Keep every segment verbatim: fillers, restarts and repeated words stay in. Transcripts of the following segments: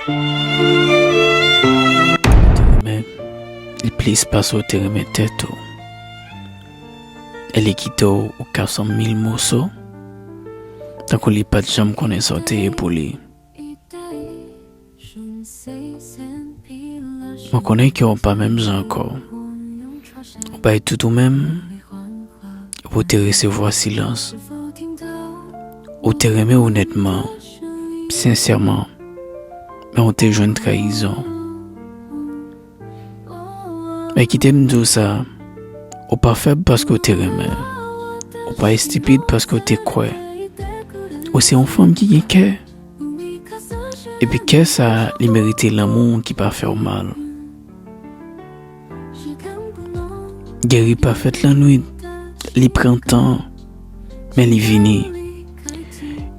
Ou te renmen li plis pase w te renmen tèt ou. E li kite w ou kat san mil moso, tankou li pa t janm konnen sa w te ye pou li. Mwen konnen ke w pa menm jan ankò. Ou bay tout ou menm, epi w te resevwa silans. Ou te renmen onètman, sensèman, men w te jwenn trayizon. Men kite m di w sa, ou pa fèb paske w te renmen. Ou pa estipid paske w te kwè. Ou se yon fanm ki gen kè. Epi kè sa, li merite lanmou ki pa fè w mal. Geri pa fèt lannwit, li pran tan, men li vini.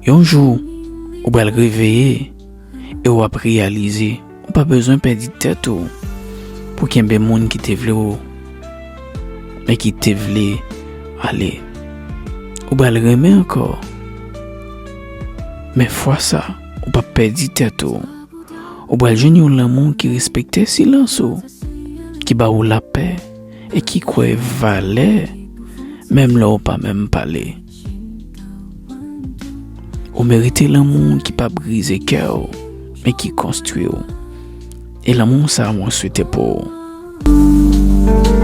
Yon jou, ou pral reveye e w ap reyalize ou pa bezwen pèdi tèt ou pou kenbe moun ki te vle w, men ki te vle ale. Ou pral renmen ankò, men fwa sa, ou p ap pèdi tèt ou. Ou pral jwenn yon lanmou ki respekte silans ou, ki ba ou lapè e ki kwè valè, menm lè w pa menm pale. Ou merite lanmou ki pa brize kè w, men ki konstwi w. E lanmou sa a mwen swete pou ou.